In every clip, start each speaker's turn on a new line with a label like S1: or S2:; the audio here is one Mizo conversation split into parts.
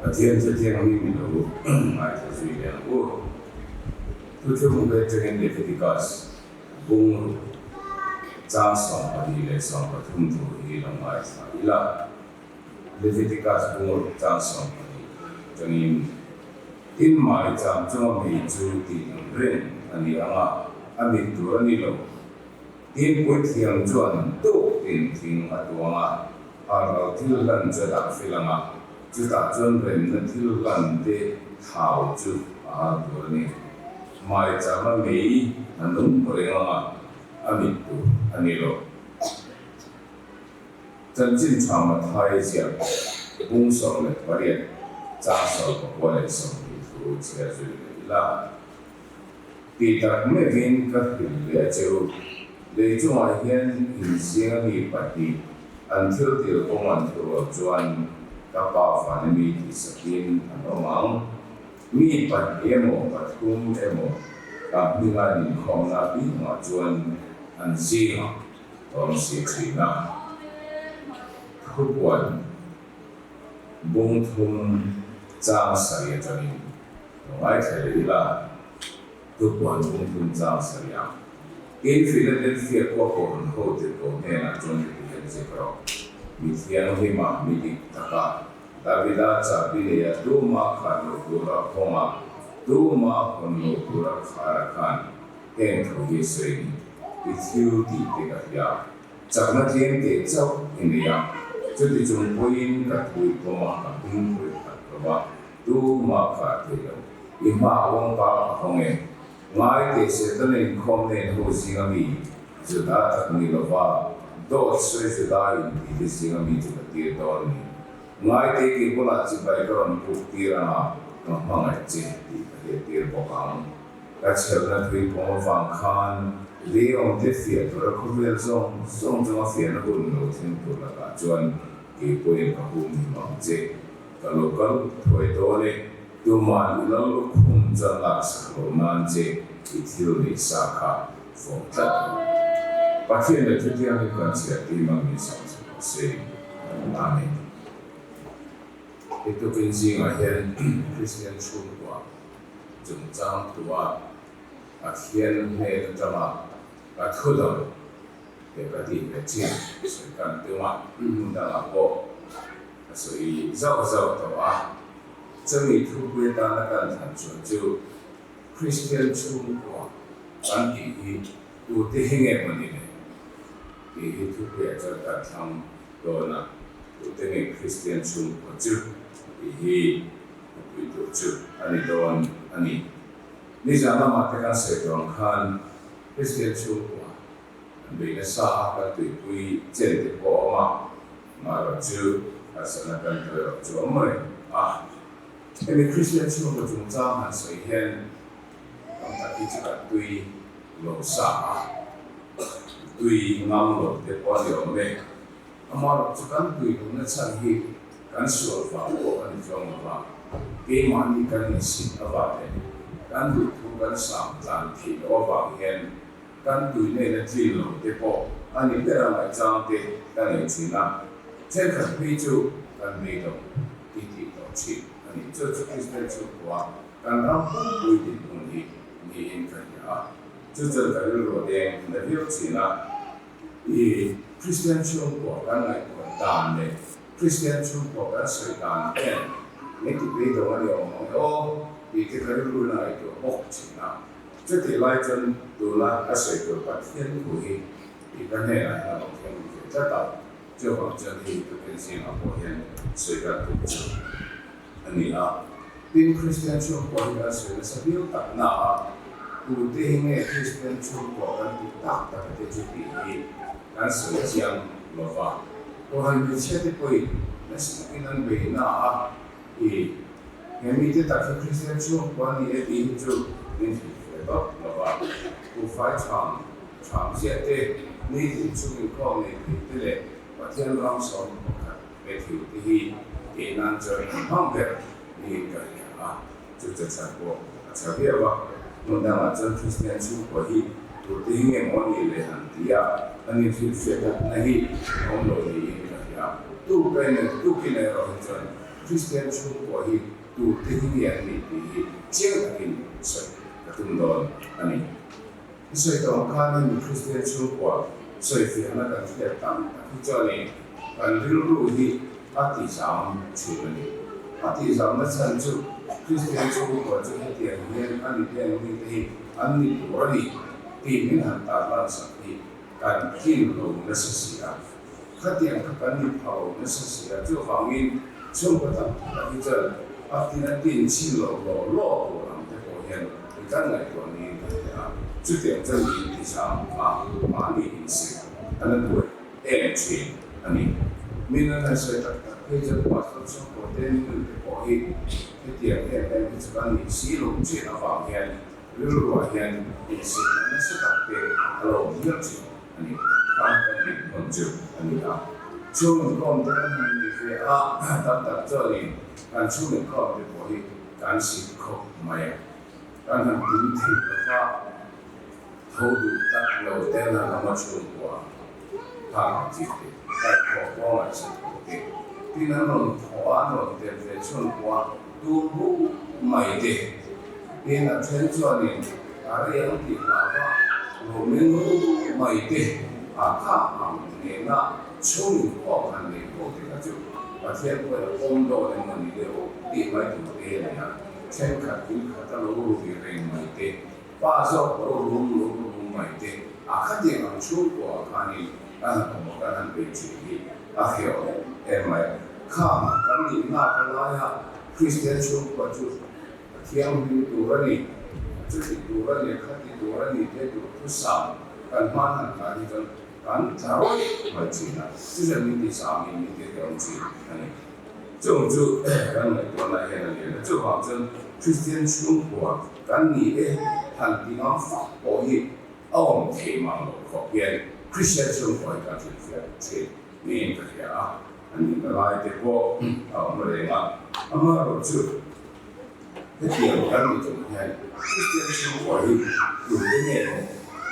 S1: Pathian chu thianghlim i lo ngaithla zui leh ang u. Thuthlung ve atangin Leviticus bung ruk chang 22 leh 13 thu hi lo ngaithla ila. Leviticus bung ruk chang 12 atangin, Tin maicham chunga mei chu tih ang reng a ni ang a, a mit tur a ni lo. Tin puithiam chuan tuk tin thing a tuang a, a ral thil hlan chu a dah fil ang a, chutah chuan remna thil hlan te thau chu a hal tur a ni. Maicham a mei a nung reng ang a, a mit tur a ni lo. Chanchin tha Mathai ziak bung 18 chang 29 thu chhiar zui leh ila. Tih tak meuhin ka hrilh leh a che u. Lei chungah hian inzing a mi pahnih an thil til kawng an thurual chuan ka pa van ami tih sakin an awm ang. Mi pahnih emaw pathum emaw ka hminga an inkhawmna bikah chuan an zingah ka awm si thin a. Thupuan bung thum chang sarih atangin Ka ngaithla leh ila, thupuan bung thum chang sarih ang. Tin, Philadelphia khua kohhran ho tirhkoh hnenah chuan heti hian ziak rawh, Mi thianghlim a, mi dik tak a, Davida chahbi neia tumah khat lo tura khawng a, tumah hawn lo tura khar a khan heng thu hi a sawi ni, I thil tih te ka hria, chakna tlem teh chauh i nei a, chuti chung pawhin ka thui pawm a, ka hming pawh i khat lo va. Tumah kha a thei lo. I hma kawngka a hawng e. Ngai teh Setana inkhawm nen ho zinga mi Juda tak ni lova dawt sawi Juda in tih te zinga mi chu ka tir dawn ni. Ngai teh kei bulah chibai ka rawn puk tir anga ka hmangaih che tih ka hriat tir bawk ang. Ka chhelna tui pawng avang khan lei awm te fiah tura khawvel zawng zawng chunga fiahna hun lo thleng tur lakah chuan kei pawhin ka hum him ang che. Ka lo kal thuai dawn e, tuman i lo lukhum chuan laksak lo nan che i thil nei sa kha fawm tlat rawh. Pathian leh Thutiangin kan chhiar tim a min sak chu ka sawi. Amen. I tukin zingah hian Kristian chhungkua chungchang tua Pathian hnen atanga ka thu dang leh ka tih ve chin sawi kan tum a, hmun dangah pawh Ka sawi zauh zauh tawh a, chumi thupui atana kan thlan chuan chu Kristian chhungkua kan tih hi tute hi nge maw ni le? Tih hi thupuiah chuan kan thlang dawn a, tute nge Kristian chhungkua chu tih hi thupui tur chu a ni dawn a ni. Nizan lamah te kan sawi tawh ang khan Kristian chhungkua kan bei nasa a, kan tuipui chen te pawh a awm a, Mahrawh chu harsatna kan tawi rawh chu awm reng a. Hemi Kristian chhungkaw chungchang han sawi hian tam tak hi chu kan tui lo sa a, tui ngam lo te pawh a ni awm e. Amaherawh chu kan tui lohna chhan hi kan sual vang pawh a ni chuang lo va, keimahni kan insit avang leh kan duhthu kan sam tlan theih loh avang hian Kan tui neihna tlin lo te pawh a ni ber a ngaihchang te ka nei thin a, thenkhat phei chu kan nei lo ti tih tawh thin a ni. Chu chu Kristian chhungkua kan ram pumpui dinhmun hi niin ka hria a, chu chuan ka rilru a deng na viau thin a. I Kristian chhungkua kan ngaihtuah dan leh Kristian chhungkua kan sawi dan hian min ti beidawng a ni awm ang e aw tih te ka rilru in a ngaihtuah bawk thin a. Chutih lai chuan tuna a sawi tur Pathian thu hi i ka hnenah hian a lo thleng ve tlat a, chuvang chuan hei tukin zingah pawh hian sawi kan tum chu a ni a. Tin, Kristian chhungkua hi kan sawi nasa viau tak na a, tute hi nge Kristian chhungkua kan tih tak tak te chu tih hi kan sawi chiang lo va. Kohhran hmeichhia te pawhin nasa takin an bei na a, I he mite tak hi Kristian chhungkua ni e tih hi chu min hrilh ve vak lo va, Buhfai ṭham ṭham ziah te, nitin chung inkhawm nei thei te leh Pathian ram 11 pe thei te hi tih nan chuan an hmang ber niin ka hria a, chu chu chhan pawh a ṭha viau a. Hmun dangah chuan Kristian chhungkua hi tute hi nge maw ni le han ti a, an inhrilhfiah takna hi a awm lo niin ka hria. Tukin erawh hi chuan. Kristian chhungkua hi tute hi nge an nih tih hi chiang takin sawi ka tum dawn a ni. I sawi tawh ang khan hemi Kristian chhungkua sawifiahna kan hriat tam tak hi chuanin kan rilru hi a tihzam thin a ni. A tihzamna chhan chu Kristian chhungkua chu hetiang hian a ni te ang mite hi an ni tur a ni tih min han tarlan sak hi kan tlin lo nasa si a. Khatiang kha kan ni pha lo nasa si a, chuvangin chhungkaw tam tak hi chuan a tin a tin chin loh law law tur ang te pawh hian i kan ngaihtuah niin kan hria a, chutiang chuan mi intizam a mahni insik a la duai em thin a ni. Min an han sawi tak tak phei chuan pastor chhungkaw te nu te pawh hi hetiang em em hi chu kan nih si lo thin avang hian rilruah hian insik a nasa tak te a lo awm hial thin. A ni, kan kan dik hmun chu a ni a. Chhung inkhawm te kan han ni ve a, tam tak chuanin kan chhung inkhawm te pawh hi kan sit khawp mai a. Kan han tui thei lo va, tho duh tak lo te an han awm a chhungkua khang ang chi te, kaihthawh pawh ngaihsak lo te, tin an rawn thawh a, an rawn tel ve chhungkua tur buh mai te. Tin a then chuanin a rei ang tih hlau a, lo meng ru mai te a khak ang nena chhung inkhawm han neih pawh te kha chu Pathian pawhin a pawm dawn emaw ni deuh tih mai tur te a ni a, thenkhat in khat a lo rui reng mai te, pa zawk lo rum lo rum mai te a khatiang ang chhungkua khanin kan han awm a, kan han bei thin hi a hrehawm em mai. Khang kan nihna ka laia Kristian chhungkua chu A thianghlim tur a ni, a chuti tur a ni, a khati tur a ni te duh thusam kan hman han tlan hi chuan kan tla rawih mai thin a, chu chuan min ti zangin min ti hlawm thin a ni. Chung chu kan ngaihtuahna hian a lian a, chuvang chuan Kristian chhungkua kan ni e han ti ngam fak pawh hi a awm thei mang lo khawp hian Kristian chhungkua hi kan hrilhfiah thin niin ka hria a, a nihna lai te pawh a awm reng a, amaherawhchu, Hetiang kan ni chung hian Kristian chhungkua hi tute nge maw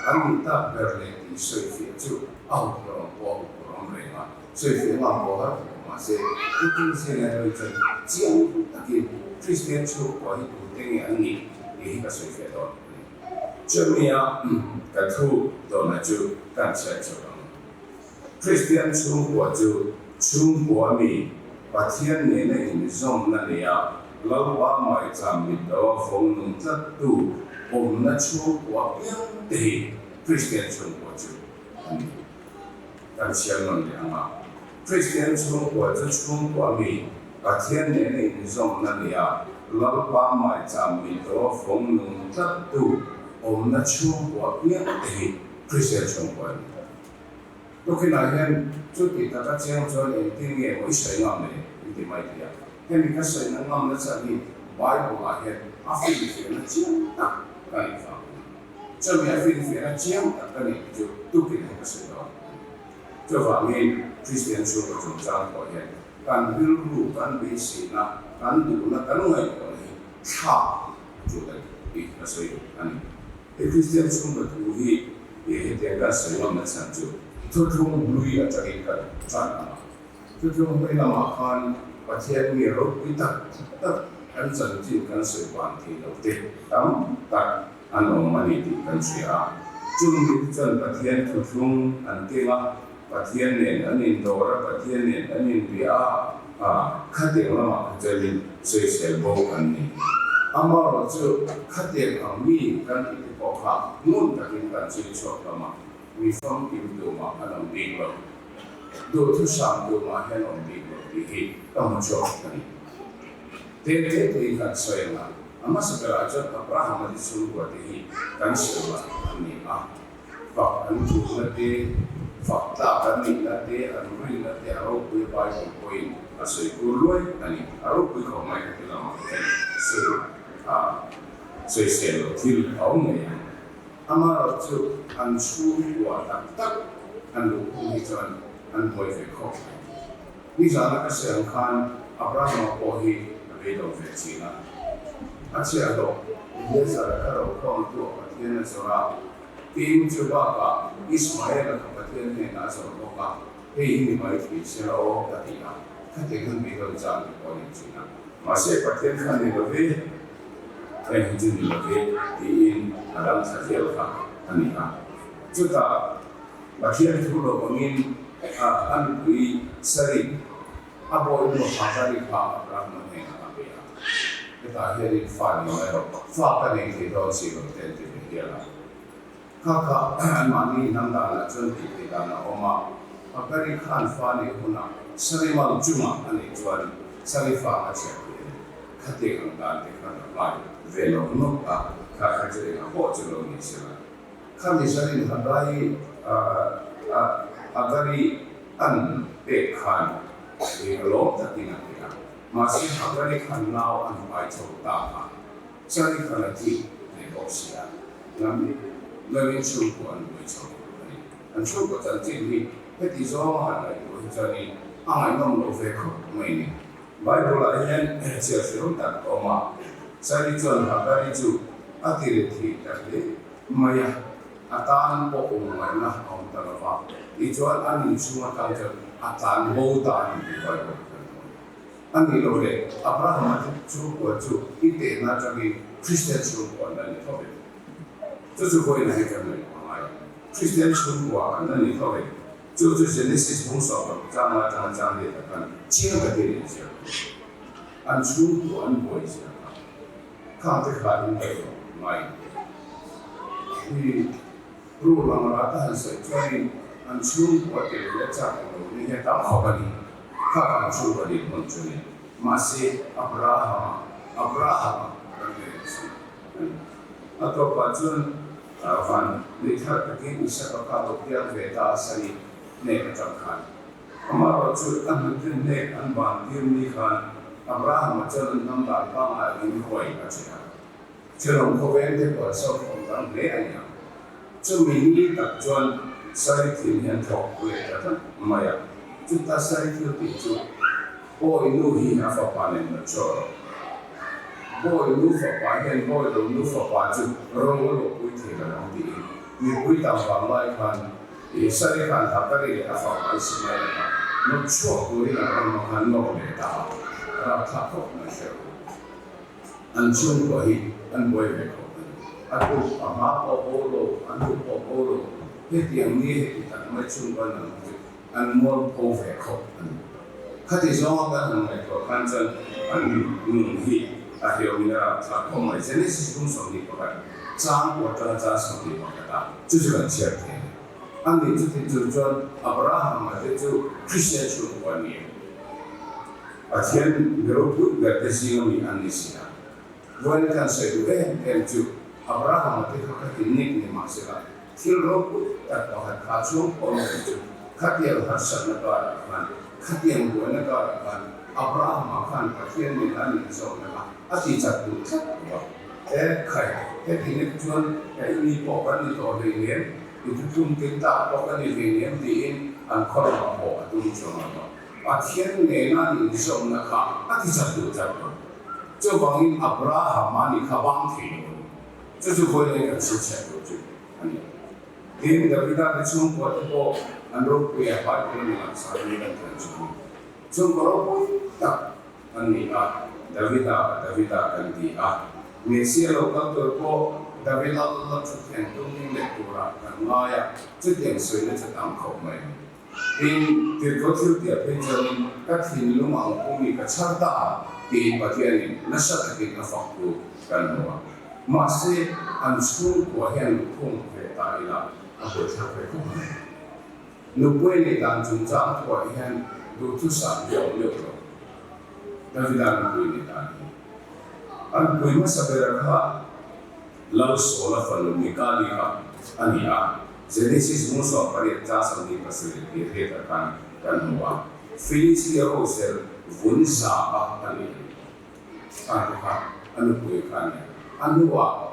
S1: an nih tak ber leh tih sawifiah chu a huphurh awm pawh a huphurh awm reng a, sawifiah ngam pawh har khawp mahse Putin zinga erawh chuan chiang takin Kristian chhungkua hi tute nge an nih tih hi ka sawifiah dawn a ni. Chumi-a ka thu dawnna chu kan chhiat chho ang. Kristian chhungkua chu chhungkua mi, Pathian nena inzawmna nei a, Lalpa maicham mit lo a fawng nung tlattu awmna chhungkua piang te hi Kristian chhungkua chu an ni. Kan chhiar nawn leh ang a, Kristian chhungkua chu chhungkua mi, Pathian nena inzawmna nei a, Lalpa maicham mit lo a fawng nung tlattu awmna chhungkua piang te hi Kristian chhungkua an ni. Tukinah hian chuti taka chiang chuan engtin nge maw i sawi ngam le i ti mai thei a. Hemi ka sawina ngamna chhan hi Bible-ah hian a finfiahna chiang tak ka nih vang a ni. Chumi a finfiahna chiang tak ka nih chu tukinah hian ka sawi dawn a ni. Chuvangin Kristian chhungkaw chungchang pawh hian kan rilru, kan beiseina, kan duhna, kan ngaihtuahna hi thlak a tul a ni tih ka sawi duh a ni. He Kristian chhungkaw thu hi hetiang kan sawi ngamna chhan chu thuthlung hlui atangin kan tan ang a. Thuthlung hlui lamah khan Pathian mi ropui tak tak an chanchin kan sawi ban thei lo te tam tak an awm a ni tih kan hria a. Chung mi te chuan Pathian thuthlung an keng a, Pathian nen an indawr a, Pathian nen an inbia a, khatiang lamah kha chuanin sawisel bo an ni. Amaherawhchu khatiang ang mi kan tih te pawh kha ngun takin kan chhui chhuak hlawm a, mi famkim tumah an awm bik lo. Duhthusam tumah hian awm bik lo tih hi ka hmu chhuak a ni. Te te te kan sawi ang a, a hmasa berah chuan Abraham-a ti chhungkua te hi kan sawi lah an ni a. Fak an ṭulna te, fak tlak an nihna te, an rinna te a ropui a Bible pawhin a sawi kur luai a ni. A ropui khawp mai ka ti lamah hian sawi a sawisel loh thil a awm ngei ang. Amaherawh chu an chhungkua tak tak an luh hung hi chuan an buai ve khawp mai. Nizana ka sawi ang khan Abrahama pawh hi a beidawng ve thin a. A chhiahhlawh Eliezer a kha rokhawmtu a Pathian a zawrh a, tin chu bakah Ismael-a kha Pathian hnenah a zawrh bawk a. Hei hi ni mai thei se la aw ka ti a, khatiang khan beidawn chang te pawh a nei thin a. Mahse Pathian kha ni lo ve, heng hi chu ni lo ve tiin a dang thla zel kha a ni a. Chutah Pathian thu lo angin a nupui Sari a bawihnu Hagari kha Abrahama hnenah a pe a. Hetah hianin fa ni mai rawh, fa ka nei thei dawn si lo te an ti ve hial a. Kha kha anmahni hnam danah chuan tih theih dan a awm a, Hagari khan fa neih hunah Sarimal chungah a neih chuan Sarifa a chhiah thei a ni. Khatiang ang dan te khan a pai ve lo nawk a, kha kha chu engah pawh chu lo ni se la. Khami Sarin Hagari Hagari an pek khan eng a lawm takin a pe a, mahse Hagari khan nau an pai chho ta a. Chari khan a thi leh bawk si a, lam lamin chhungkua an buai chho a ni. An chhungkaw chanchin hi heti zawnga han ngaihtuah hi chuanin a ngaihnawm loh ve khawp mai ni. Bible-ah hian chhiar hrehawm tak a awm a, Chari chuan Hagari chu a ti leh thei ta hle mai a, a tan pawh awm ngaihna a awm ta lo va, tichuan an inchhung atang chuan a tlan bo ta a ni tih Bible kan hmu a ni. A nih loh leh, Abrahama te chhungkua chu i tehna atangin Kristian chhungkua an la ni tho ve. Chu chu vawiin hi kan ngaihtuah ngai. Kristian chhungkua an la ni tho ve. Chu chu Genesis bung sawm chang atanga chang let ah khan chiang takin inziak tur. An chhungkua an buai zia kha khang te kha in ngaihtuah ngai. Hi Rule ang rah te han sawi chuanin an chhungkua tel ve chak ang lo ni hian tam khawp a ni. Kha kha an chhungkua din hmun chu a ni. Mahse, Abrahama, Abrahama kan ti reng si a ni. A tawpah chuan van nei thar takin Isaka kha lo piang ve ta a sani hnek atang khan. Amaherawhchu a hnute hnek an van tir ni khan Abrahama chuan an hnam dan pangngai angin ruai a che a. Thenawm khawveng te pawh an sawrkhawm tam hle a ni ang. Chumi ni tak chuan Sari thil hian thawk leh ta tlat mai a. Chuta Sari thil tih chu Bawi nu hi a fapa nen lo chhuak rawh. Bawi nu fapa hian Bawi lo nu fapa chu ro a lo pui thei lo ang tiin mipui tam vang lai khan Sari khan Hakari leh a fapa Ismael kha nawt chhuak turin a ram a khan nawr leh ta a, rapthlak khawp mai hreh u. An chhungkua hi an buai ve khawp a ni. A tuk a hma pawh bo lo, a hnu pawh bo lo, hetiang ni heti tak mai chhungkua an awm chu an mualpho ve khawp a ni. Khati zawnga kan han ngaihtuah khan chuan an nun hi a hleuhin a rapthlak khawp mai. Genesis bung 21 chang pawh atanga chang 21 ah chu chu kan chhiar thei a ni. A nih chuti chu chuan Abraham-a te chu Kristian chhungkua a ni em? Pathian mi ropui ber te zinga mi an ni si a. Vawiin kan sawi duh em em chu Abrahama te kha ka ti nik ni mahsela thil ropui tak pakhat kha chhung awm reng chu khatiang harsatna karah khan, khatiang buaina karah khan Abrahama khan Pathian nen an inzawmna kha a ti chak duh tlat lo a. E khai, heti nek chuan i ni pawh kan ni tawh hleinem, i thuthum ken tak pawh ka ni hleinem tiin an khaw lamah pawh a tum chuang lo a. Pathian nena an inzawmna kha a ti chat duh tlat lo. Chuvangin Abrahama nih kha bang thei lo a ni. Chu chu vawiin kan chhinchhiah tur chu a ni. Tin, Davida te chhungkua te pawh an ropui a, Bible a nilak sa hi kan thiam chu a ni. Chhungkaw ropui tak an ni a, Davida, Davida kan ti a. Messiah lo kal tur pawh Davida la thutthleng tum ding leh turah kan ngai a, chutiang sawina chu tam khawp mai. Tin, tirhkoh thil tiah phei chuanin ka thinlung ang pumi ka chhar ta a tiin Pathianin nasa takin a fak thu kan hmu a. Mahse, an chhungkua hian luphung ve ta ila a buaithlak ve khawp mai. Nupui nei dan chungchang thuah hian duhthusam hi a awm meuh lo. Davida nupui nei dan hi an pui hmasa bera kha Lal Sawla fanu Mikali kha a ni a, Genesis bung 18 chang 27 tih hriatah khan kan hmu a, Philistia rosel vun za a a ni a ni. Kha te kha a nupui kha a ni a. A hnuah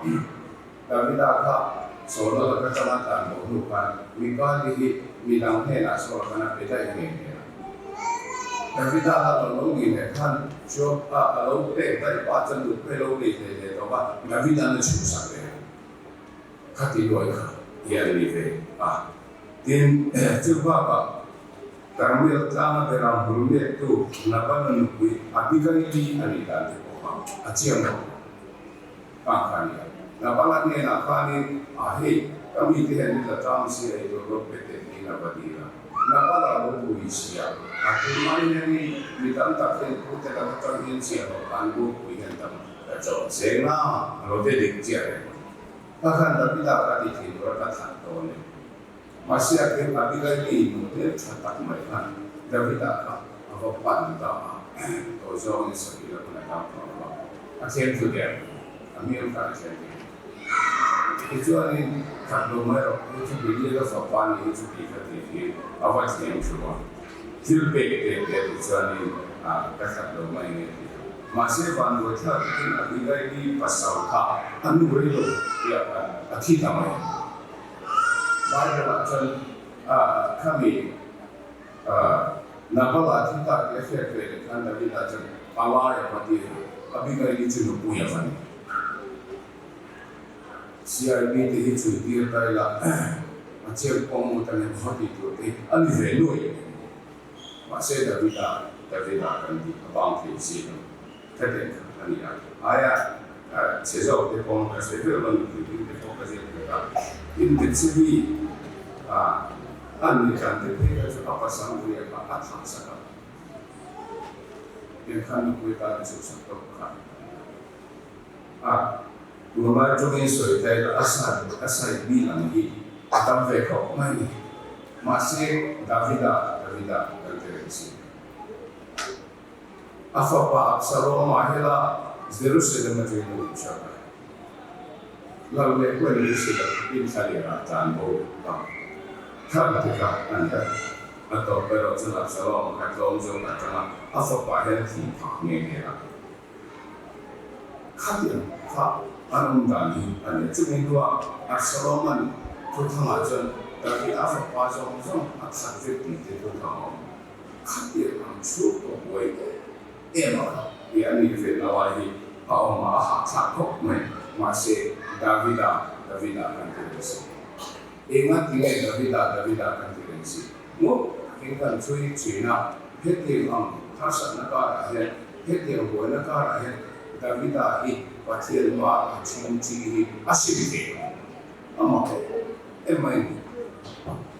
S1: Davida kha Sawla laka tanga tlan bo hnu khan Mikali hi midang hnenah Sawla khan a pe daih nghe nghe a. Davida a lo lo ni leh khan Joab a a lo pek daih pah chuan nupui a lo nei hle hle tawh a, Davida'n a chhuhsak leh a, khati luai kha hi an ni ve a. Tin, chu bakah. Karmel tlanga beram hul mektu Nabala nupui Abigaili a nih dan te pawh kha a chiang lo kha kha a ni a. Nabala hnenah khanin, A hei, ka mite hian min la tang si a, ei tur rawt pe teh tiin a va dil a. Nabala lo bui si a, a tunlai hianin mi tam tak hian pute lam atang hian chiah loh khan bupui hian tam ka chawh zeng a, a lo ve dik chiah reng. Ka khan Davida ka ti thin tur a ka that dawn e. Mahse a khem Abigaili nu hmel tha tak mai khan Davida kha a va pan ta a, to zawngin sawi ila hun a tang tawh lo va, a thlem thu der a hmel kha a thlem thei. Tichuanin that lo mai rawh, hei chu Belial-a fapa a nih hi chu tih kha tih hi a va thlem thu a, thil pek pek te tichuanin ka that lo mai nge tih kha. Mahse vanduai thlak takin Abigaili pasal kha a nu rei lo tih ah khan a thi ta mai. Bible-ah chuan khami Nabala thi ta tih a hriat ve leh khan Davida chuan a lai a va tir a, Abigaili chu nupui a va ni. CIB te hi chhui tir ta ila a chiang pawh ngawt a ni maw tih tur te hi a ni ve nuai a ni. Mahse Davida, Davida kan tih a bang thei si lo. Hetiang kha a ni a, aia chhe zawk te pawh ka sawi ber lo nupui ding te pawh ka ziak ber a, tin Bethsebi a ni dan te phei kha chu a pasal ria kha a thah sak a, tiang khan nupui tan a chhuhsak tawp kha a, tunlai tawngin sawi ta ila a sa a sai bil ang hi a tam ve khawp mai ni, mahse Davida Davida kan ti reng si. A fapa Absalom-a hela Jerusalem atangin a lut chhuak a. Lal leh Gwen Lucy-a inthlalirah tlan bo ta thar te kha a ni a. A tawp erawh chuan Absalom kha tlawm zawk atanga a fapa hian a thih phah nghe nghe a. Khatiang kha an awm dan hi a ni a. Chumi hnuah Absalom-a'n Thuthangah chuan David-a fapa zawng zawng a that vek tih te Thuthang a awm. Khatiang ang chhung pawh buai em em a ti a nih ve na lai hi a awm a, a hahthlak khawp mai. Mahse, Davida, Davida kan ti reng si. Enga ti nge Davida, Davida kan ti reng si? Ngawt takin kan chhui thin a, hetiang ang harsatna karah hian, hetiang buaina karah hian Davida hi Pathian hmaah a chhung chi hi a sim ve lo. Amah em mai ni.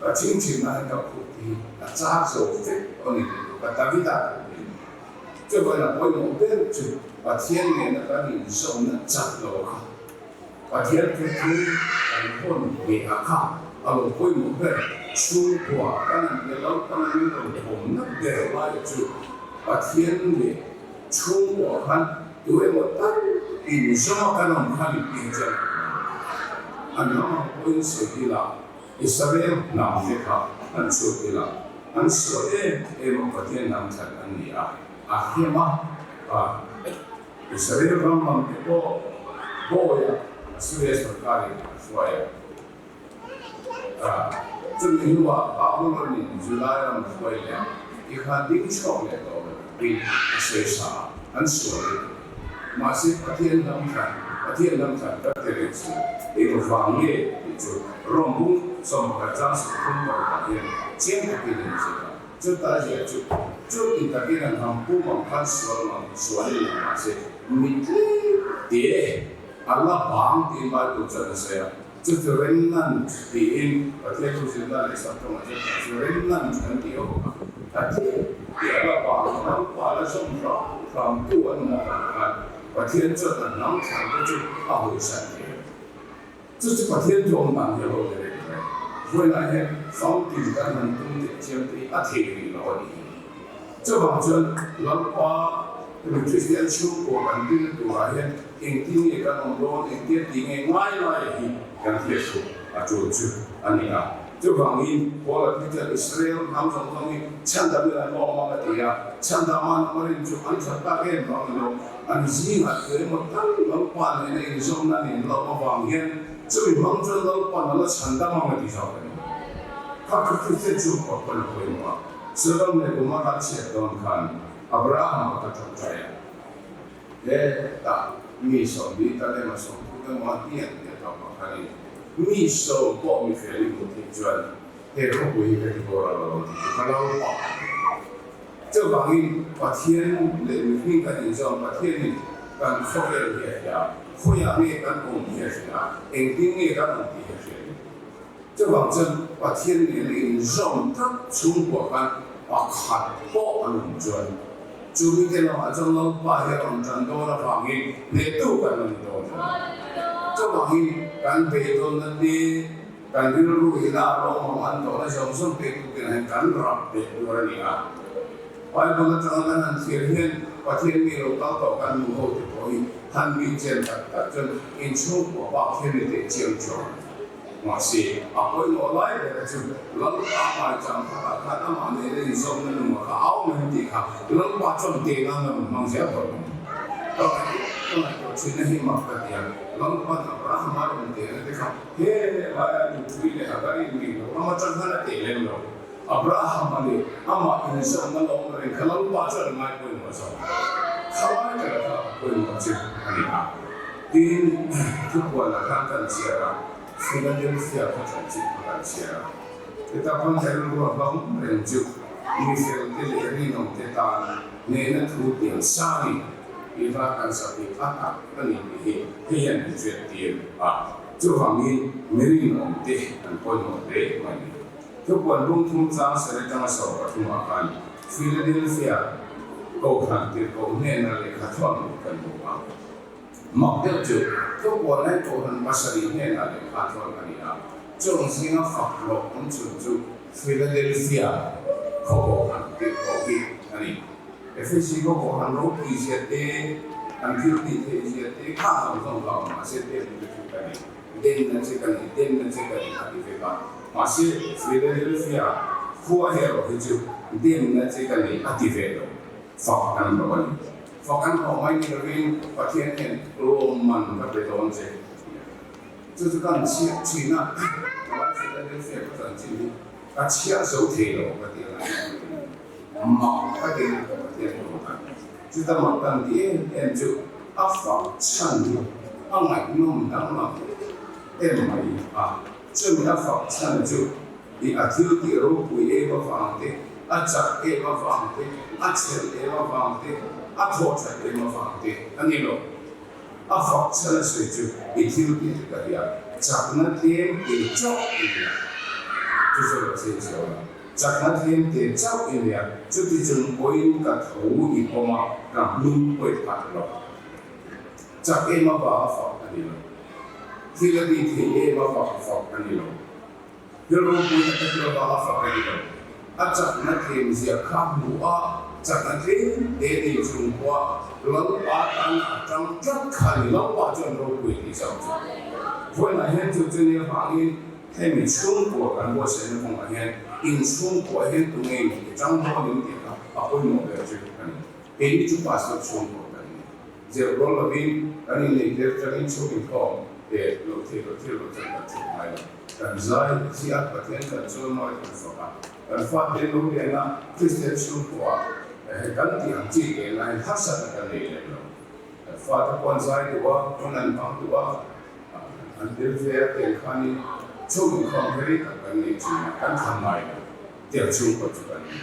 S1: Ka chhingchhimna hi ka phut hi a char zo vek a ni tih tur ka Davida ka ti. Chuvain a pawimawh ber chu Pathian nena kan inzawmna chat lo kha Pathian thu thu kan hawn ve a kha a lo pawimawh ber. Chhungkua kan an leh lo kan an in lo thawmna ber lai chu Pathian leh chhungkua khan tu emaw tal inzawma kan awm khan in pian chuan an ram ang pawhin sawi ila Israel hnam te kha an chhuak ila an sual em em a Pathian hnam that an ni a, a hem a, Israel ram lam te pawh bawi a Assyria sorkarin a hruai a, chumi hnuah Babylon in July ram hruai leh a ti khan ding chhuak leh tawh lo turin a sawi sa a, an sual lutuk. Mahse Pathian hnam thlan, Pathian hnam thlan ka ti reng si, eng vang nge tih chu Rom bung 11 chang 36 ah hian chiang takin a inziak a. Chuta ziah chu, chuti takin an hnam pum ang khan sual mang sual in lang mahse mi tlem te a la bang tiin Bible chuan a sawi a. Chu chu remnant tiin Pathian thu zirna leh saptawngah chuan chu chu remnant an ti a bawk a. Pathian tih a la vang ram pa la zawm hram hram tu an awm avang khan Pathian chuan a hnam thlan te chu a hawisan thei a. Chu chu Pathian thu awm dan hi a lo ni reng reng. Vawiinah hian famkim kan han tum teh chiam te hi a thei rih lo a nih hi. Chuvang chuan Lalpa Kristian chhungkaw kan ding turah hian engtin nge kan awm dawn, engtia ti nge ngai lai hi kan hriat thu a tul chu a ni a. Chuvangin Paula phei chuan Israel hnam zawng zawng hi chhandam in an awm ang a ti a, chhandam an awm a rin chu an that tak em vang emaw an zingah thu emaw tal Lalpa nena inzawmna an inlawm avang hian chumi hmang chuan Lalpa'n a la chhandam ang a ti zawk a ni. Kha Kristian chhungkaw pawn a pawimawh a. Sodom leh Gomorrah chhiat dawn khan Abraham a ka ṭawngṭai a, hetah mi 40 tal emaw 30 emaw a hniak tih a tawp ah khanin mi sawm pawh mi fel i hmuh theih chuan. He khawpui hi ka ti boral lo ang tih chu ka lo pah a ni. Chuvangin Pathian leh mihring kan inzawm Pathianin kan khawvel hi a hria, khawiah nge kan awm hi a hria, engtin nge kan awm tih hi a hria a ni. Chuvang chuan Pathian nena inzawm tlat chhungkua khan pakhat pawh an awm chuan chu mite lamah chuan Lalpa hi a rawn tan dawn avangin hnehtu kan la ni dawn a ni. Chuvangin kan beidawnna te, kan rilru ina rawng an tawhna zawng zawng te tukin hian kan rap beh tur a ni a. Bible atanga kan han thlir hian Pathian mi lo kal tawh kan nu ho te pawh hi han bih chian tak tak chuan inchhungkua bak hian ni teh chiang chuang a ni. Mahse, a pawimawh lai ber chu Lalpa hmaichang khatah khan amah nena inzawmna nunga kha a awm em tih kha Lalpa chuan teh nan a rawn hmang zel tawh lo. Ka ngaihtuah ka ngaihtuah thinna hi mak ka ti a, Lalpa'n Abrahama rawn tehna te kha he laia nupui leh Hagari ngei lo ram atang khan a teh lem lo. Abrahama leh amah inzawmna lo awm reng kha Lalpa chuan a ngai pawimawh zawk. Khalai ber kha a pawimawh chu a ni a. Tin, thupuanah khan kan chhiar a, Philadelphia khaw chanchin kha kan chhiar a. Heta pawn ka rilru a hmang reng chu mi felte leh rinawmte tan hnehna thu pian sa ni tih hla kan sak hi a tak a ni tih hi hei hian min hriattir a. Chuvangin mi rinawmte an pawimawh hle mai ni. Thupuan lungthum chang sel atanga 13 ah khan Philadelphia Kohhran tirhkoh hnena lehkha thawn kan hmu a. Mak deuh chu thupuan lai Kohhran pasarih hnenah lehkha thawn a ni a, chung zinga fak hlawh awm chhun chu Philadelphia khaw Kohhran tirhkoh hi a ni. Ephesi khaw Kohhran ropui zia te, an thil tih theih zia te kha zawng zawng kha awm mahse demna chu ka nei, demna che ka nei, demna che ka nei a ti vek a. Mahse Philadelphia khua erawh hi chu demna che ka nei a ti ve lo, fak an hlawh a ni. Fak an hlawh mai ni lovin Pathian hian lawmman ka pe dawn che a ti a. Chu chu kan chhiah thin a, Tunlai Philadelphia ka chanchin hi ka chhiah zo thei lo ka ti a lai hi mak ka ti a Pathian hlawh a. Chuta mak kan ti em em chu a fak chhan hi a ngaihnawm danglam em mai a. Chumi a fak chhan chu I a thil tih ropui em avang te, a chak em avang te, a chhelh em avang te, a thaw that em avang te a ni lo. A fak chhan a sawi chu i thil tih te ka hria, chakna tlem te chauh i nia. Chu chu lo chhin chhiau la, chakna tlem te chauh i nia, chuti chung pawhin ka tho i pawm a, ka hnung pawh i phat lo. Chak em avang a fak a ni lo. Thil a tih theih em avang a fak a ni lo. Thil ropui tak ka thil avanga fak a ni lo. A chakna tlem zia kha hmu a, chakna tlem te nei chung pawha Lalpa tana a tang tlat kha a ni. Lalpa chuan ropui tih chauh chu. Vawiinah hian chu chu nia vangin hemi chhungkua kan buatsaihna kawngah hian inchhungkua hian tunge in i tang dawn em tih kha a pawimawh ber chu a ni. Keini chu pastor chhungkua kan ni. Zirh rual lovin kan inneih tir atangin chhung inkhawm leh loh theih loh thil lo chuan kan chhuk ngai lo. Kan zai ziah Pathian kan chawimawi kan fak a, kan fate lo lian a, Kristian chhungkua kan tih ang chi te laiin harsatna kan nei lem lo. Kan fate pawh an zai duh a, hun an hmang duh a, an tel ve a tiang khanin chhung inkhawm hi rei tak kan nei thin a, kan tham ngai lo. Tiang chhungkua chu kan ni.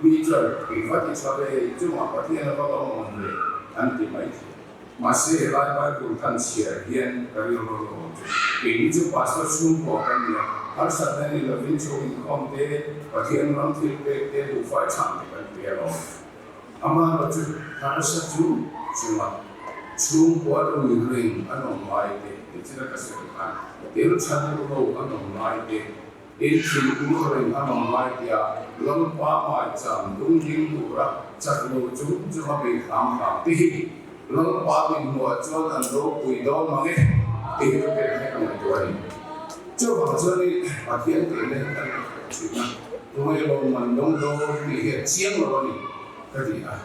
S1: Mi chuan, Engva ti tha ve hei, chungah Pathian a va lo awm ve, an ti mai thei. Mahse, helai Bible kan chhiar hian ka rilru lo awm chu, keini chu pastor chhungkua kan ni a, harsatna ni lovin chhung inkhawm te, Pathian ram thil pek te, buhfai chhang te kan pe alawm. Amaherawh chu harsa chu chungah chhungkua rui ring an awm lai te, tichina ka sawi khan, tel chhan lo an awm lai te, In thinur reng a awm lai tia Lalpa hmaicham lung ding tura chak lo chung chung a bei hram hram te hi Lalpa min hmuah chuan an ropui dawn mang e tih hi ka pek hlek a ngaihtuah a ni. Chuvang chuanin Pathian tehna hi kan ngaihtuah thin a, tunge lawmman dawng dawn tih hi a chiang lo a ni ka ti a.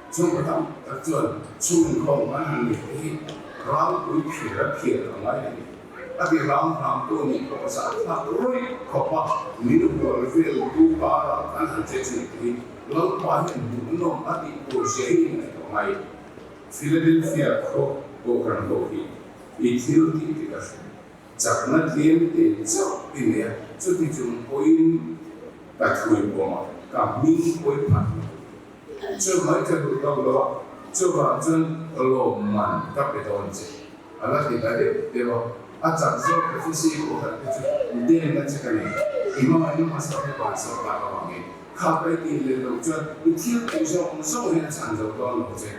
S1: Chhungkaw tam tak chuan chhung inkhawm an han neih te hi ralpui phir a phir a ngai a ni. A ti hram hram tu nih pawh zah thlak rawih khawp a, min hual vel tu karah kan han che thin tih hi Lalpa hian hmuhnawm a tih tur zia hi ngaihtuah ngai. Philadelphia khaw Kohhran ho hi i thil tih ti ka hria. Chakna tlem te chauh i nei a, Chuti chung pawhin ka thui pawm a, ka hming pawi phat lo. Chu mai ka duh tawk lo a, chuvang chuan lawmman ka pe dawn che. A la ti ta deuh deuh a, a chak zawk ka fisi pawh khat te chu demna che ka nei. I hmangaihna hmasa te bansan tak avangin kha ka i tih leh loh chuan i thil tih zawng zawng hian a chhan zo dawn lo che.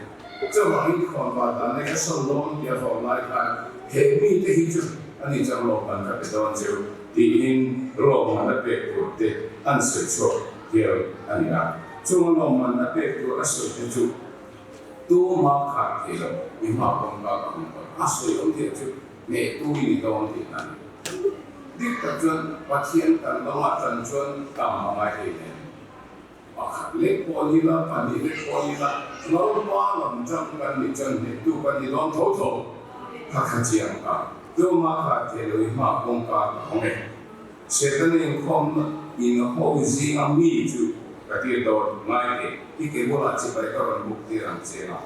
S1: Chuvangin khawnvar dan leh ka sawn dawn tih a vawm lai khan he mite hi chu a ni chuan lawmman ka pe dawn cheu tiin lawmman a pek tur te an sawi chhuak hial a ni a. Chunga lawmman a pek tur a sawi te chu tuma khat thei lo i hma kawngka ka hmu dawn a sawi awm thei chu hnehtu i ni dawn tih a ni. Dik tak chuan Pathian kan lamah tan chuan tam a ngai thei hle. Pakhat lek pawh ni la, pahnih lek pawh ni la, Lalpa lam chang kan nih chuan hnehtu kan ni dawn tho tho. Kha kha chiang ta, tuma kha thei lo i hma kawngka ka hawng e. Setana inkhawmna in ho zinga mi chu ka tir dawn, ngai teh, i ke bulah chibai ka rawn buk tir ang che a,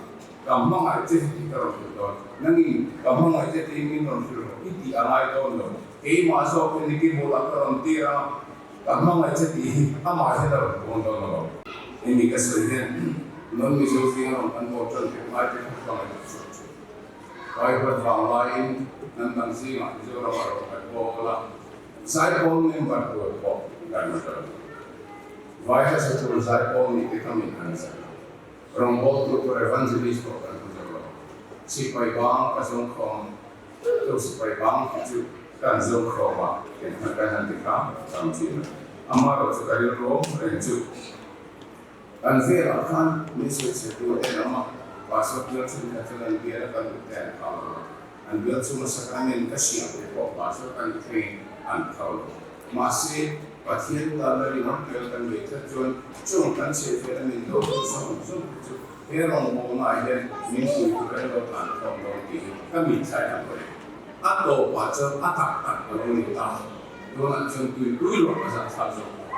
S1: ka hmangaih che tih ka rawn hrilh dawn, nangin ka hmangaih che tiin min rawn hrilh rawh i tih a ngai dawn lo, keimah zawkin i ke bulah ka rawn tir ang a, Ka hmangaih che tih hi amah hian a rawn puang dawn lo. Hemi ka sawi hian non Mizo zinga rawn kan bawr tan theih ngai te kha ka ngaihtuah chhuak thin. Private vang laiin hnam dang zingah Mizoram a rawn kan bawl a, Zaipawl member tur pawh kan la lo. Vai hmasa tur Zaipawl nih te kha min han zah lo. Rawngbawltu tur Evangelist pawh kan hmu zo lo. Sipai bang ka zawng khawm. Chu sipai bang hi chu kan zo khawm a, enghnah kan han ti hram hram thin a. Amaherawh chu ka rilru reng chu kan velah khan min sawi chhe tur en awm a, Pastor bial chhung kha chuan an bial a kan ute an phal lo a, an bial chhunga sacrament ka siam te pawh Pastor kan thlengin an phal lo. Mahse, Pathian tan la rinawm tel kan neih tlat chuan chung kan chhe fel a min do tur zawng zawng te chu he rawngbawlnaah hian min pui tur a lo tlan khawm dawn tih hi ka mitthla in a hawi. A tawpah chuan a tak tak a lo ni ta. Tunah chuan tuipui lawk a zahthlak zawk tawh.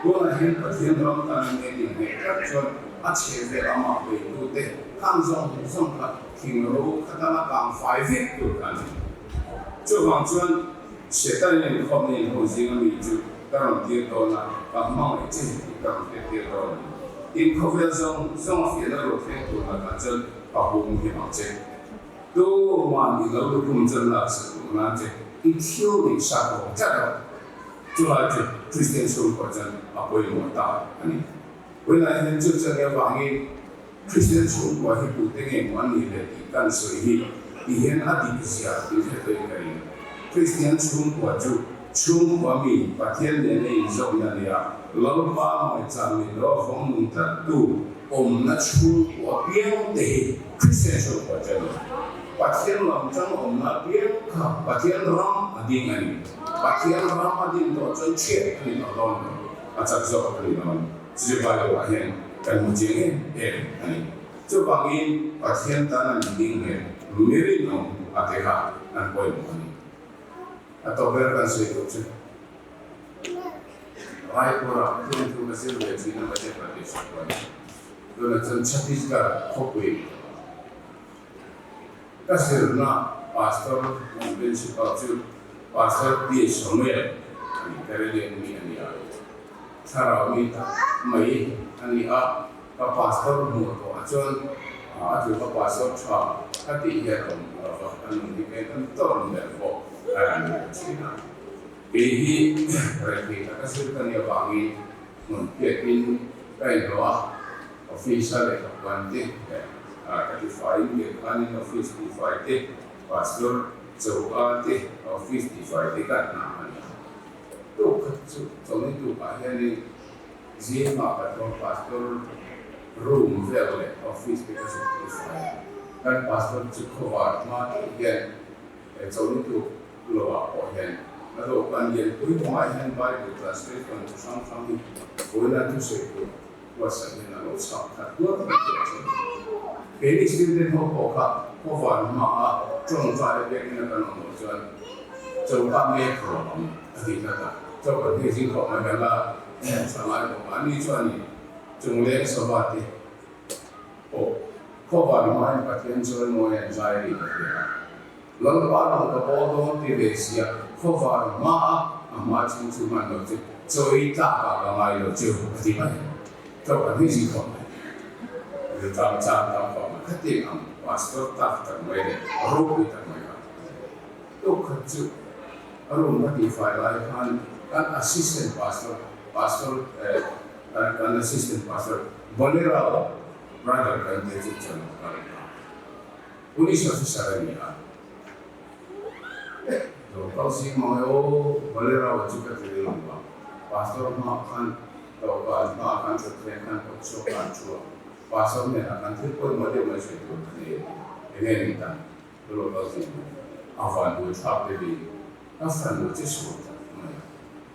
S1: Tunah hian Pathian ram tan a nge din hmeh tlat chuan a chhe vel amah beitute khang zawng zawng kha thing ro khatana kang fai vek tur kha a ni. Chuvang chuan Satan in khawp nen ho zinga mi chu ka rawn tir dawn a, ka hmangaih che tih ka rawn hriat tir dawn a ni. Tin, khawvel zawng zawng a fiahna lo thleng tur lakah chuan ka hum hi ang che. Tu man i lo lukhum chuan lak sak duh nan che i thil neih sak rawh tlat rawh. Chulai chu Kristian chhungkua chuan a pawimawh ta a ni. Vawiinah hian chu chuan avangin Kristian chhungkua hi tute nge maw an nih le tih kan sawi hi ti hian a dik zia tih hre tawhin ka ring. Kristian chhungkua chu chhungkua mi Pathian nena inzawmna nia Lalpa ngaihchah mit lo a vawng nung tlattu awmna chhungkua piang te hi Kristian chhungkua chu a ni. Pathian lam tang awmna piang kha Pathian ram a ding a ni. Pathian ram a din tawh chuan chhiat a ni tawh dawn lo, a chak zawk a ni dawn. Chu Bible ah hian kan hmu chiang em em a ni. Chuvangin Pathian tan an ding leh mi rinawm a te kha an pawimawh a ni. A tawp ber kan sawi tur chu Raipur-ah thawnthu ka zir ve thin a Madhya Pradesh ah chuan tunah chuan Chhattisgarh khawpui ka zirna Pastor an Principal chu Pastor P Samuel a ni, Karelian mi a ni a. Thlarau mi tak mai a ni a, ka pastor hmuh tawh ah chuan a tluk a pastor tha ka tih hian a awm lo va, ka nun hi peng kan tawrh ber pawh a rawn ni ta thin a. Kei hi rethei taka zir ka nih avangin hmun phiatin ka inhlawh a, office a lehkha puan te ka tifaiin biakhanin office tifai te, pastor choka te, office tifai te ka hna a ni a. Tuk khat chu chawlhni tukah hianin zingah ka thaw pastor room vel leh office te ka zuk tih fai a, kan pastor chu khawvar hma tih hian chawlhni tuk lovah pawh hian a dawhkan lianpui kawngah hian Bible translation chi hrang hrang hi vawiina thusawi tur buatsaih hian a lo chhak khat hluar mai tih a hre. Keini student ho pawh kha khawvar hmaa tawngtai a biakina kan awm loh chuan choka mek rawh ang a ti tlat a, choka hnih zing khawp mai kan la tha ngai bawk a, ani chuan i chungleng sava te pawh khawvar hmain Pathian chuan mawi an zai ri ka hria a, Lalpa rawng ka pawl dawn ti ve sia khawvar hmaa. A hma chhung chu hman lo chu chawi tlak ah ka ngai lo chu a ti mai. Tlawh kan hei zing khawp mai. Riltam chang tam khawp mai. Khatiang ang pastor tak tak mai leh ropui tak mai kha. Tuk khat chu a room ka tihfai lai khan kan assistant pastor, pastor eh kan assistant pastor Bolero brother kan tia chu chuan ka rawn a. Police officer a ni a. Lo kal zing mang e aw, Bolero chu ka ti rilru a. Pastor hmaah khan dawhkan hmaah khan thutthleng khan kawt chhuak khan thu a. Pastor hnenah khan thil pawimawh deuh mai sawi tur ka nei a ti. Enge ni ta? Ka lo kal zing mang. A van bul thlak deuh in ka fanu che sual tak mai a.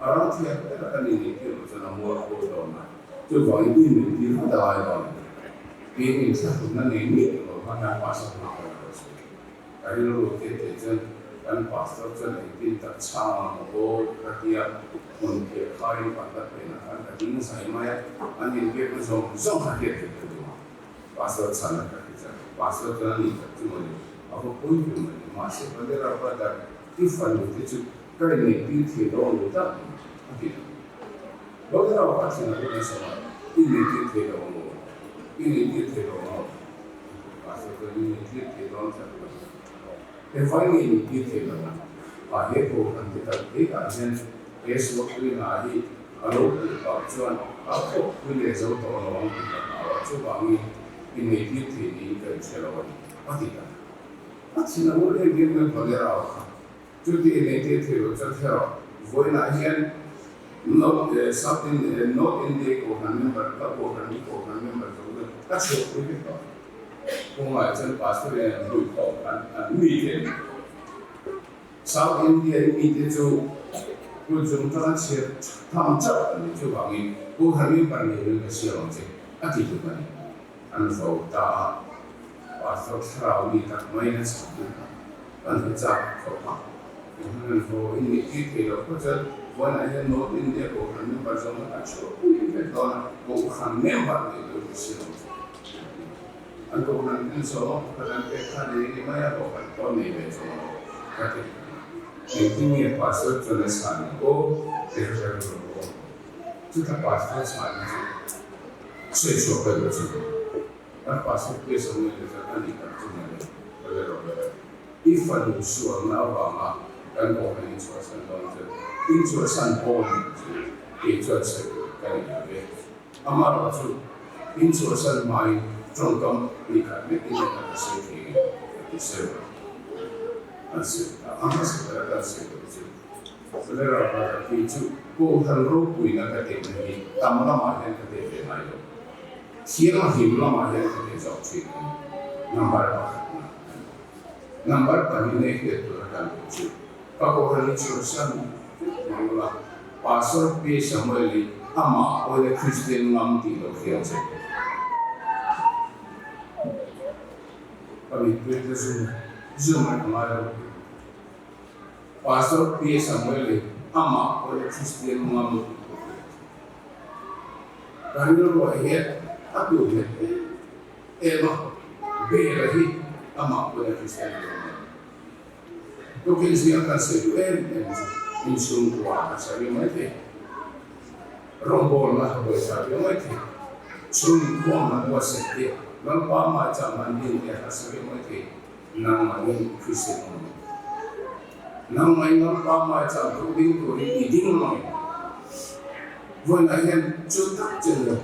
S1: A ram thiam ber a ka ni nih tir loh chuan a mual a kawl dawn a. Chuvangin i min tir vat a ngai dawn a ni. Tiin inthlahrunna nei miah lo khan a pastor hma khan a rawn sawi. Ka rilru te te chuan kan pastor chuan engtin tak chhang ang maw aw ka tia hmun phiah khaiin parda phenah khan ka ding zai mai a, an inbiakna zawng zawng kha hriat theih ka duh a, pastor chhan a ka ti chuan pastor chuan a nih tak chu mawni a va pawi ve mawni mahse Valera brother i fanu te chu ka inneihtir thei dawn lo tak mai a ti a, Valera kha thin a hun a sawm a, i inneihtir thei lo ang maw, i inneihtir thei lo ang maw? Pastor chuan in inthlir thei dawn tlat lo. He vai nge in inthlir thei lo ang? A he kohhran te tak theihah hian he sualpuina hi a lo kulh pah chuan a thawk pui leh zo tawh lo ang tih ka hlau a, chuvangin in inthlir thei niin ka inhre lo a ni, a ti ta. A thin a ur em em mai Valera kha. Chuti inentir thei lo chuan kher a, vawiinah hian North South North India Kohhran member ka Kohhran hi Kohhran member zo chuan ka chhuahpui vek tawh. Kawngah chuan Pastor in an hui khawm an an mite South India i mite chu kut zung tanga chhiar tham chauh an ni. Chuvangin Kohhran member ni turin ka siam ang che a ti tuk a ni. An vo ta a, Pastor thlarau mi tak maiin a chhan a. Kan hre chak khawp a, kan vo in nih tir thei loh phawt chuan vawiinah hian North India Kohhran member zawng kha kan chhuah pui vek dawn a, Kohhran member nih tur hi si lo an Kohhran en zawng a pakhat an pek kha nei ni mai a, Kohhran pawh nei ve zawng lo ka ti. Engtin nge Pastor chuan a chhan ang aw tih ka hre ru lo aw. Chuta Pastor chhan chu sawi chhuah ka duh chu. Kan pastor te sawi leh chuan a nih tak chu mawle ka le rawh le. I fanu sualna avanga kan kohhran in chhuahsan dawn chuan in chhuahsan pawn chu kei chuan sawi tur ka ni lo ve. Amaherawhchu in chhuahsan hmain tawngkam hnih khat vek in ka ka sawi thei nge ka ti sawi rawh. An sawi ta a hmasa bera kan sawi tur chu Federal Brother hi chu kohhran ropuina ka tehna hi tam lamah hian ka teh ve ngai lo. Thianghlim lamah hian ka teh zawk thin a ni. Number pakhatna a ni. Number pahnihna i hriat tur atan pawh chu ka kohhran hi chhuahsan vek mai ula, Pastor P. Samuel hi amah pawhin a Kristian ngam tih lo hriat che. Ka mittui te zum zum a ngai lo. Pastor P. Samuel hi amah pawhin a Kristian ngam tih lo hriat che. Ka rilruah hian a tur nghet em em a, Bela hi amah pawhin a Kristian lo a ni. Tukin zing a kan sawi duh em em chu inchhungkua a sawi mai thei, rawngbawlna pawisa viau mai thei, chhungkhua man buatsaih te, Lalpa maicham man din te a sawi mai thei, nangmahin Kristian awm lo. Nangmahin Lalpa maicham duh ding turin i ding mai. Vawiinah hian chu tak chen lo,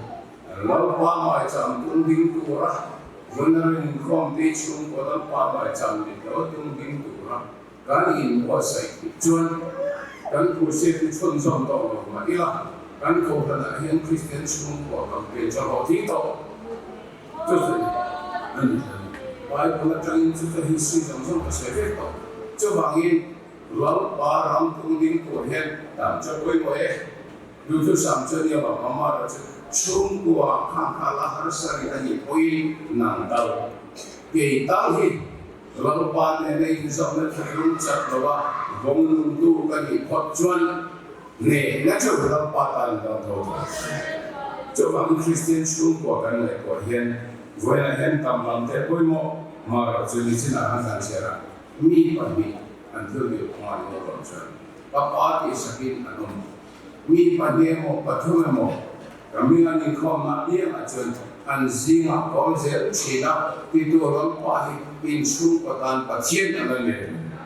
S1: Lalpa maicham tung ding tura vawiina rinkhawm te chhungkaw Lalpa maicham dik lo tung ding tura kan inbuatsaih theih chuan kan crusade hi chhunzawm tawh lo mah ila kan kohhranah hian Kristian chhungkua campaign chu a hlawhtling tawh. Chu chu a ni ta ni. Bible atangin chu chu history zawng zawng ka sawi vek tawh. Chuvangin Lalpa ram tung ding tur hian tam chu a pawimawh e. Duhthusam chu a nia vang mama erawh chu chhungkua khang kha la harsa rih a nih pawhin nang dal kei tal hi Lalpa nena inzawmna thinlung chak lo a vawng nungtu ka nih phawt chuan Hnehna chu Lalpa tan dang tho tho. Chuvangin Kristian chhungkua kan ngaihtuah hian vawiinah hian tam lam te pawimawh marawh chu nichinah khan kan chhiar a, mi pahnih an thil deuh kawngah an lo rawn chuan. Ka Pa tihsakin an awm. Mi pahnih emaw pathum emaw ka hming an inkhawmna apiangah chuan an zingah ka awm zel thin a, titu Lalpa hi inchhungkaw tan Pathian a la ni reng a ni.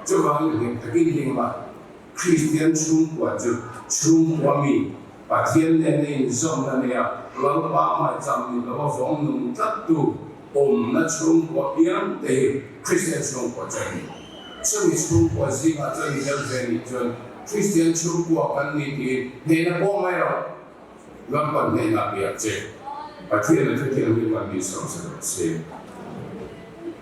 S1: Chuvangin nghet takin hling la, Kristian chhungkua chu chhungkua mi Pathian nena inzawmna nei a, Lalpa ngaihcham ni lova vawng nung tlattu awmna chhungkua piang te hi Kristian chhungkua chu a ni. Chumi chhungkua zingah chuan i tel ve nih chuan Kristian chhungkua kan ni tiin hnehna pawh mai rawh. Lalpan hnehna a biak che. Pathian a thuthianghlim a mi sawmsa rawh se.